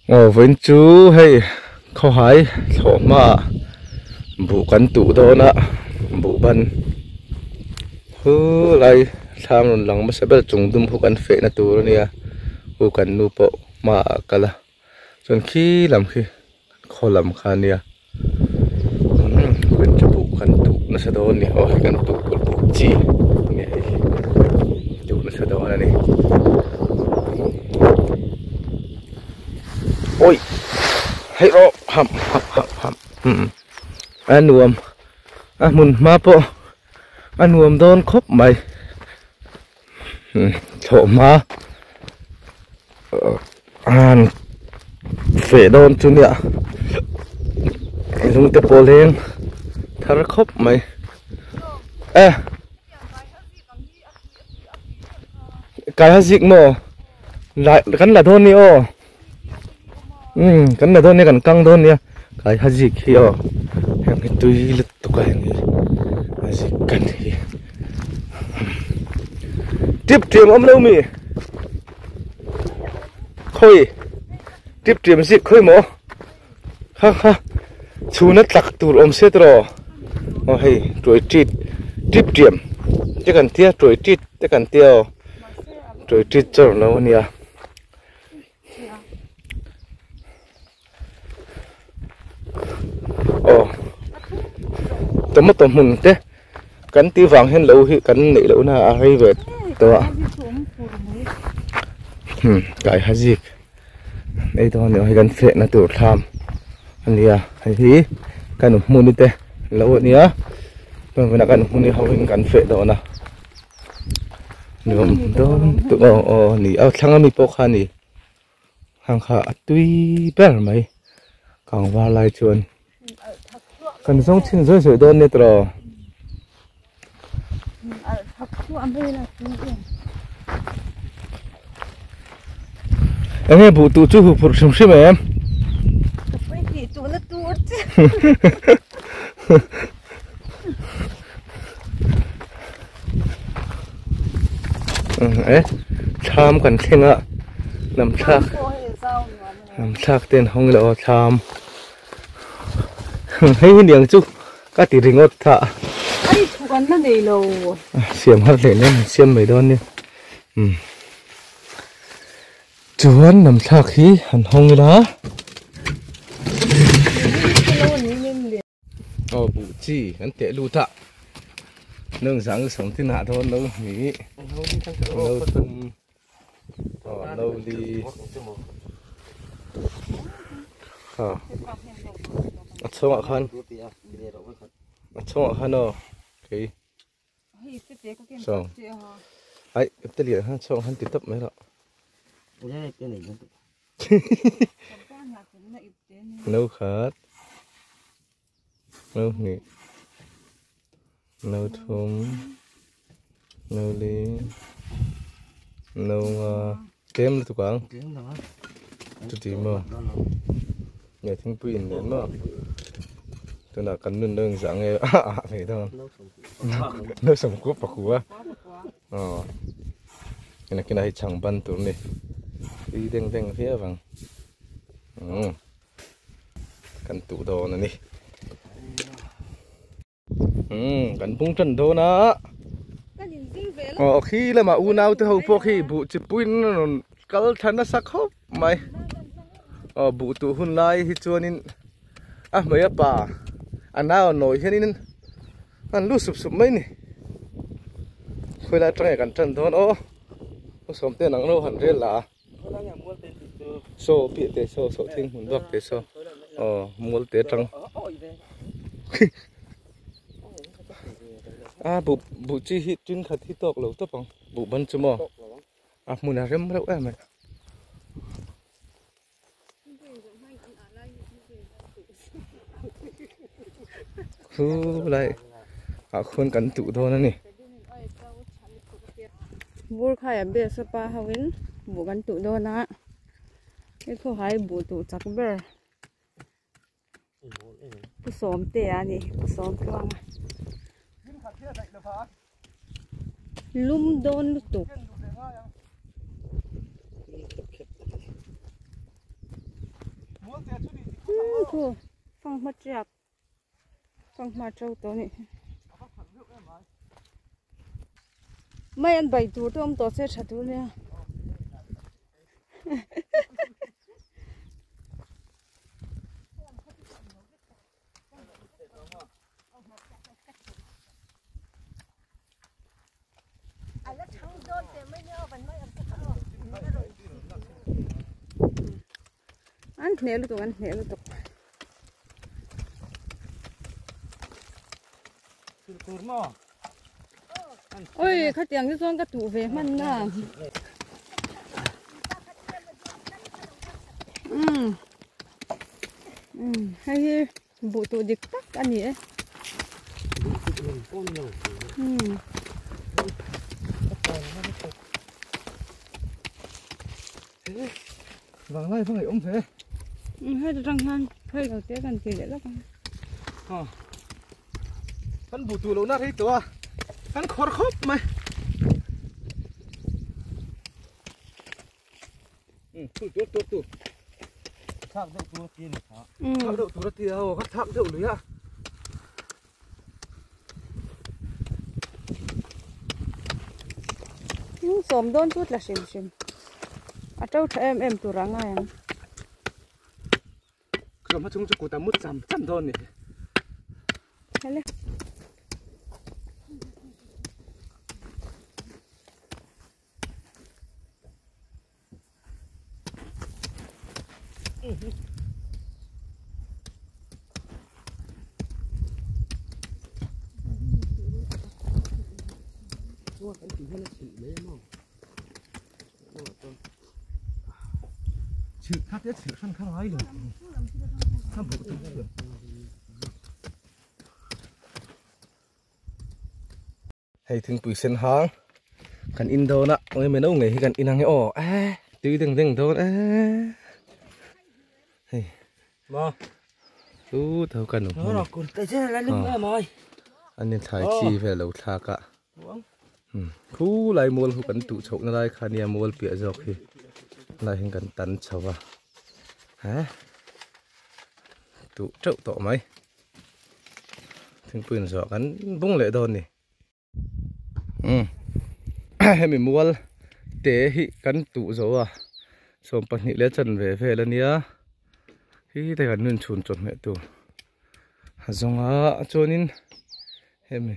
Aw vawiin chu hei khawhai thlawh hmaah buh kan tuh dawn a buh ban hu lai thlam rawn lang hmasa ber chung dum khu kan fehna tur a nia hu kan nu pawh hmaah a kal a chuan khi lam khi khaw lam kha a nia umm chu buh kan tuh nasa dawn a ni aw hei kan tuh tur buh chi a ni hei hi tuh nasa dawn a ni awi hei rawh ham ham ham ham umm a nuam a hmun hma pawh a nuam dawn khawp mai thlawh hma an feh dawn chu nia lungte pawh leng thar khawp mai e kai ha zik maw lai kan la dawn ni aw umm kan la dawn nia kan kang dawn nia kai ha zik hi aw heng hi tui lutuk a heng hi a zik kan hi tip tiam awm lo mi khawi tip tiam zik khawi maw ha ha chhuna tlak tur awm se tawh aw hei tuai tit tip tiam te kan tia tuai tit te kan tia aw tuai tit chawr lo a nia. Aw tomato hmun te kan tih vang hian lo hi kan neih loh na a rei ve tawh a hmm kai hazik ei dawn ni hei kan feh na tur thlam a nia hei hi kan hmun te lo a nia tunah kan hmun hi ho in kan feh dawn a. Nuam dawn lutuk aw aw ni a thlang ami pawh kha ni hang kha a tui ber mai kang var lai chuan kan zawng chhin zawi zawi dawn nia tawh enge buh tuh chu huh phurh hrim hrim em e thlam kan thleng a lam thlak lam thlak te an hawng ilo a thlam hei hi niang chu ka ti ringawt tha ai thuk an la nei lo siam har hle nen siam mai dawn nia um Chuan lam thlak hi han hawng ila. Aw buh chi kan teh lut a. Nung zang sawm tin ah dawn lo ni. Lo thum. Aw lo li. Ha. A chhungah khan. A chhungah khan aw. Kei. Sawng. Ai, te lian han chhawng han ti tawp mai rawh. No khat. No hnih. No thum. No li. No nga. Tlem lutuk ang. Chuti maw. Nge thingpui in nen maw. Tunah kan nun lo engzah nge a ah ve dawn. No sam ku pakua. Aw. Ina kina hi chang ban tur ni. Tui deng deng viau ang. Umm. Kan tuh dawn a ni. Umm kan bung tan dawn a. Aw khi lamah unau te ho pawh khi buh chi puiin a rawn kal thla nasa khawp mai. Aw buh tuh hun lai hi chuanin a hmei a pa a nau a nawi hianin an lu sup sup mai a ni. Khawilai atang nge kan tan dawn aw. Pu Sawmte nang lo han rel la a. Saw piah te saw saw thing hmun bak te saw aw mual te atang a buh buh chi hi tin khat hi tawk lo tawp ang buh ban chu maw a hmun a rem reuh em mai. Khu lai ah khuan kan tuh dawn a ni. Bur khai a base a pa ho in buh kan tuh dawn a he khawhai buh tuh chak ber Pu Sawmte a ni Pu Sawmtluanga lum dawn lutuk. Khu fanghma tiak fanghma to tawh a nih hi. Mai an bai tur te awm tawh se tha tur nia. An hneh lutuk an hneh lutuk. Oi khatiang chu chuan ka tuh ve hman na. Umm umm hei hi buh tuh dik tak a ni e. Umm. Vanglai va ngaih awm hle. Umm hei atang hian phei lo te kan ti leh lawk ang. Aw. Kan buh tuh lohna rei tawh a, kan khawr khawp mai. Umm thul tur tur tur. Thlak deuh tur a ti a ni kha. Thlak deuh tur a ti a aw ka thlak deuh lui a. Sawm dawn chu tla hrim hrim a to tha em em tur a ngai ang. Ka hma chung chu kut a mut cham cham dawn ni. Hele. Chhilh kha te chhilh hran kha ngai lo. Kha buh tu thiam. Hei thingpui sen hang kan in dawn a eng emaw no ngei hi kan in ang e aw eh tui deng deng dawn eh hei ma chu tho kan awm hman an in thlai chi vel lo thlak a khu lai mual hu kan tuh chhoh na lai kha nia mual piah zawk hi lai hian kan tan chho a eh tuh teuh tawh mai. Thingpui in zawh kan bung leh dawn ni. Umm hemi mual te hi kan tuh zo a sawm pahnih leh chan ve vel a nia hi te kan nun chhun chawhmeh tur a zawng a chuanin hemi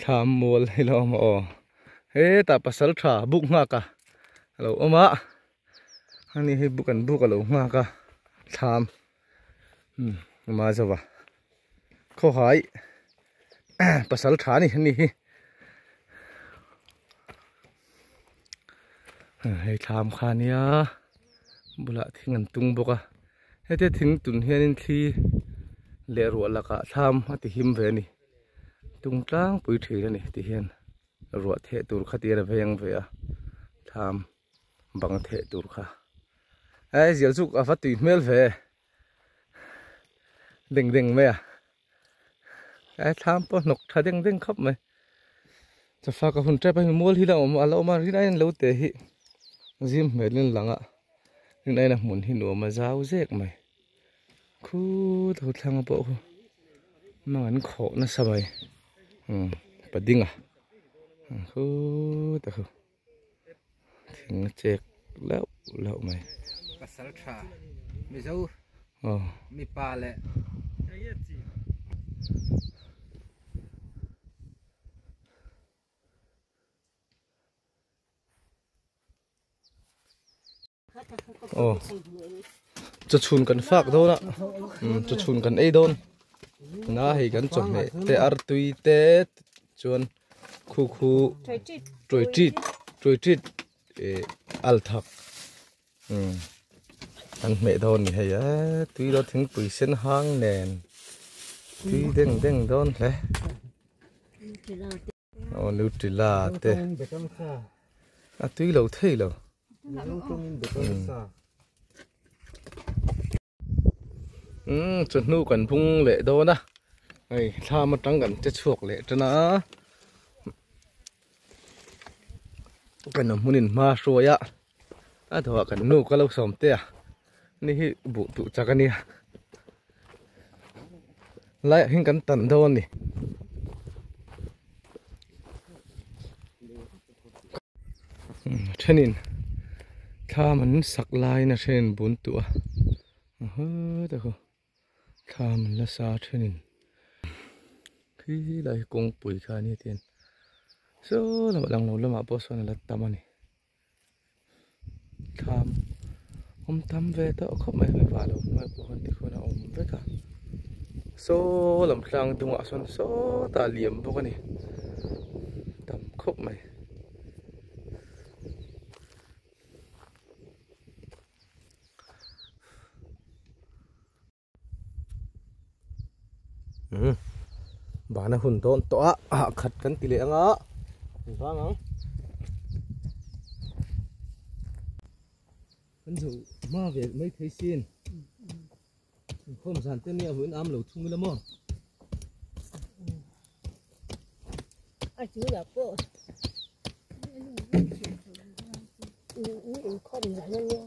thlam mual hi lo awm a aw hetah pasal tha buk nghak a lo awm a ani hi buk an buk a lo nghak a thlam. Umm ma zova khawhai pasal tha a ni ani hi hei thlam kha ania bulah thing an tung bawk a hetia thing tun hianin thli leh ruah lakah thlam a ti him ve a ni tung tlangpui thin a ni tihian ruah theh tur kha tihian a veng ve a thlam. Bang theh tur kha hei zial chu a va tui hmel ve deng deng mai a he thlam pawh hnawk tha deng deng khawp mai chafa ka hun tep a hei mual hi la awm a la awm a rin aiin lo te hi zim hmelin lang a rin aiin a hmun hi nuam a zau zek mai khut ho thlang pawh khu mang an khawh nasa mai umm padinga khut a khu. Thing a chek lauh lauh mai. Pasal tha Mizo mipa leh. Aw chaw chhun kan fak dawn a chaw chhun kan ei dawn na hei kan chawhmeh te artui te chuan khu khu tuai tit tuai tit eh al thak an hmeh dawn ni hei a tui lo thingpui sen hang nen tui deng deng dawn hle aw nutella te a tui lo thei lo umm chawhnu kan bung leh dawn a hei thlam atang kan che chhuak leh tan a kan hmunin hma hruai a a dawhah kan nu ka lo sawm te a ni hi buh tuh chak a nia. Laiah hian kan tan dawn a ni. Thenin thlam an sak laiin a thenin bun tuh a te khaw thlam an la sa thenin khi lai hi kawngpui kha a ni tiin saw lamah lang lo lamah pawh sawn a la tam a ni thlam awm tam ve tawh khawp mai hemi vah lo hnuai pawh khan tikhawn a awm vek a saw lam tlang dungah sawn sawtah a liam bawk a ni tam khawp mai. Bana hun dawn tawh a ah khat kan ti leh anga vang ang kan zo hma ve mai thei sin inkhawm zan te nia huin am lo thung ila maw a chu la pawh inkhawm zan ania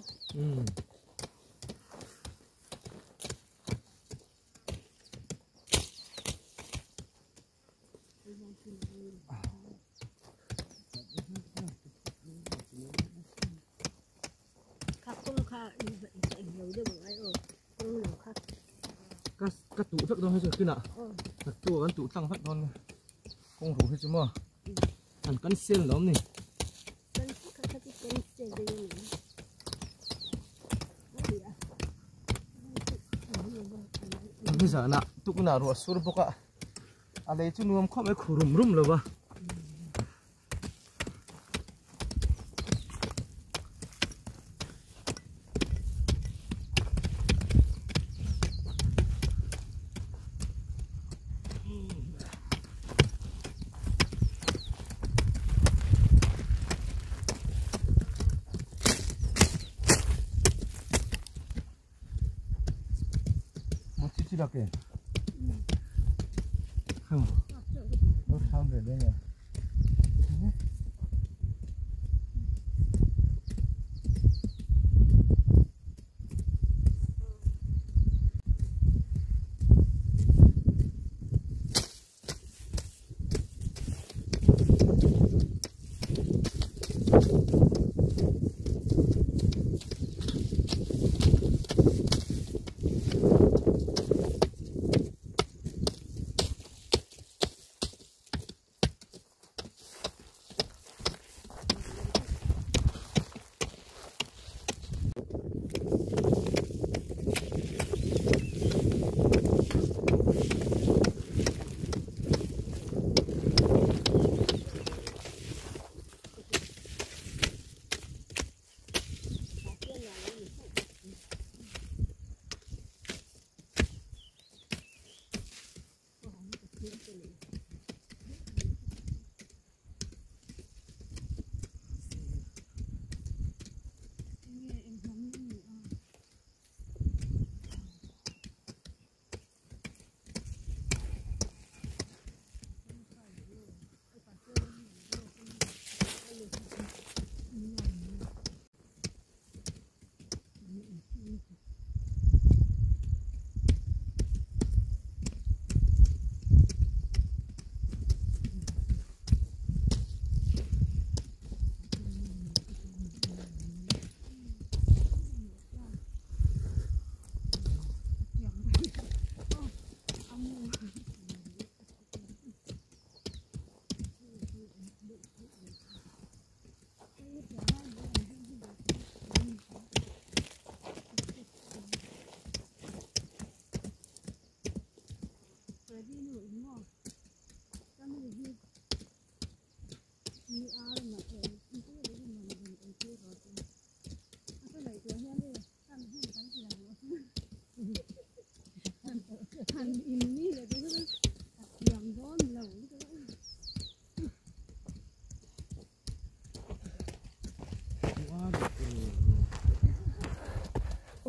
Ka tuh vek dawn hi chu kinah ka tu kan tuh tlang vek dawn kawng ro hi chu maw an kan sel lawm ni. Nizanah tukna ruah sur bawk a a lei chu nuam khawp mai khu rum rum lo va.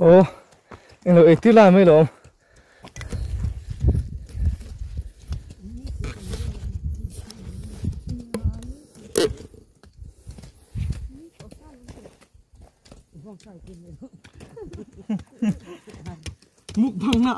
Ồ, anh lội tí làm ấy lộn. Mục bằng nạ.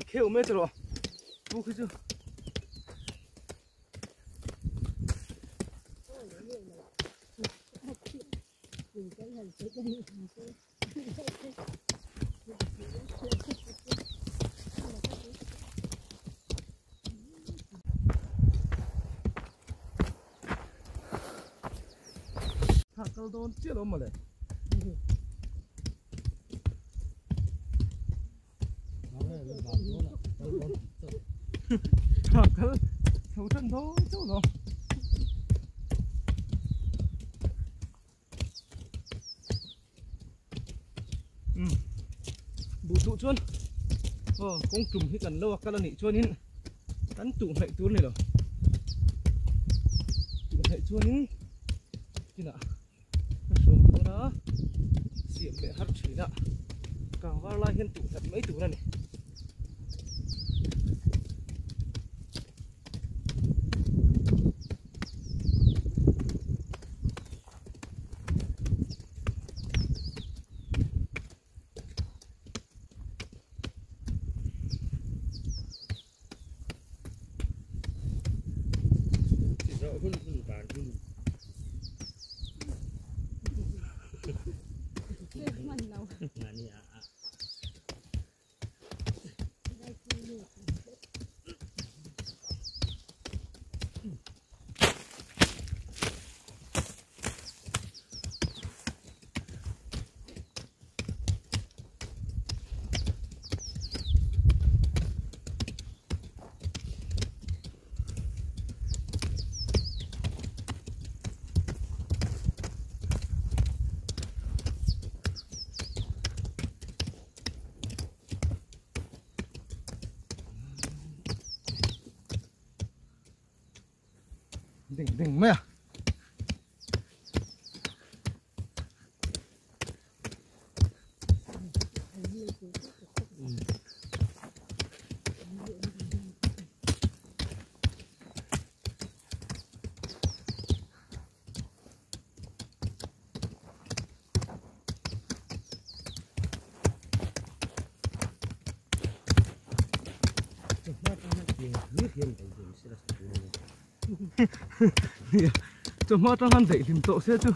Khêu mấy rồi, bu cái chứ. Thằng câu đôn chết đâu mà lại. Thằng chân thôi chú nó. Bù tụ chuôn. Công trùm khi cần lâu các lần nị chuôn in. Tắn tụ hệ tuôn này rồi. Tụ hệ chuôn in. Chứ nè. Xuống đó. Xiệm để hắt chỉ nè. Càng vào lại hiện tụ thật mấy tụ này. Đỉnh đỉnh mấy à? Cho mắt nó ăn dậy tìm tội xe chứ.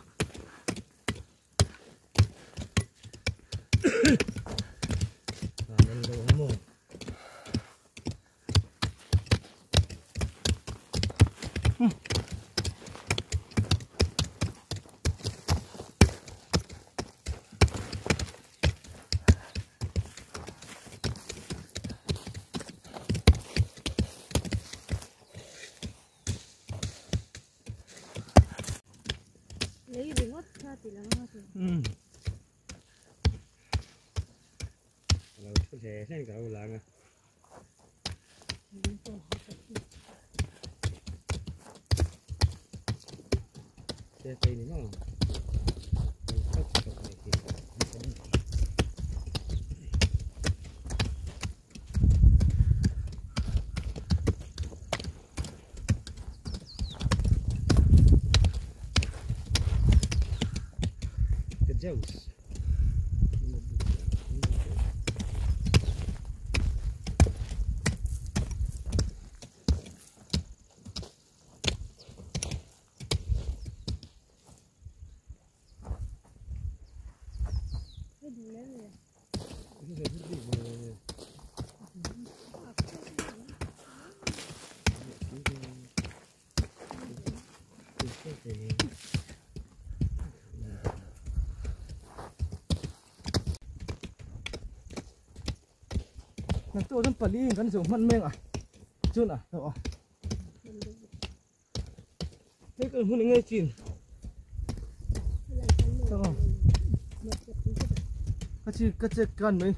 Zeus. Tôi vẫn phải đi gắn dùng mặn mềm à, chưa à, rồi. Thế cái hôm nay chín, rồi. Cái chị cần mấy.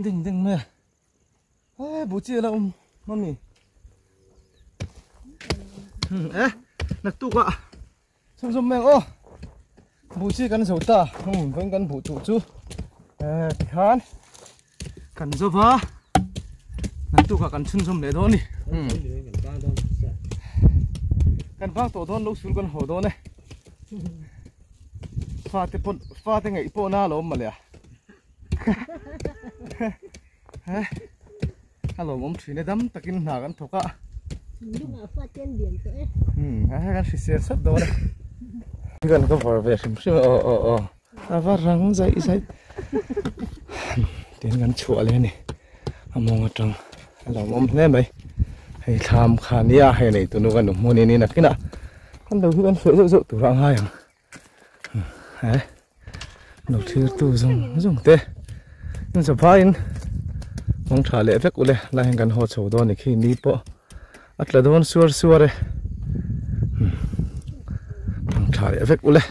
Ding ding mai a. He buh chi a la awm mami. E naktuk ah chhunzawm mai ang aw. Buh chi kan zo ta. Vawiin kan buh tuh chu tikhan kan zo va. Naktuk ah kan chhunzawm leh dawn a ni. Kan vang tawh dawn lo sul kan haw dawn e. Fate pawh fate ngaih pawh na lo awm mah le a. A lawmawm thin e dam takin hna kan thawk a. Thinlungah fa ten lian tawh e. He kan hrisel sat dawn e. Kan cover ve hrim hrim e aw aw aw. A va rang zaih zaih. Tin kan chhuah leh a ni. A mawng atang a lawmawm hle mai. Hei thlam kha nia hei nei tunu kan hmu ni ni nakinah kan lo hi kan feh zeuh zeuh tur a ngai ang. He lo thlir tu zawng zawng te in zavaiin kawng tha leh vek ule lai hian kan haw chho dawn ni khi ni pawh a tla dawn suar suar e kawng tha leh vek ule.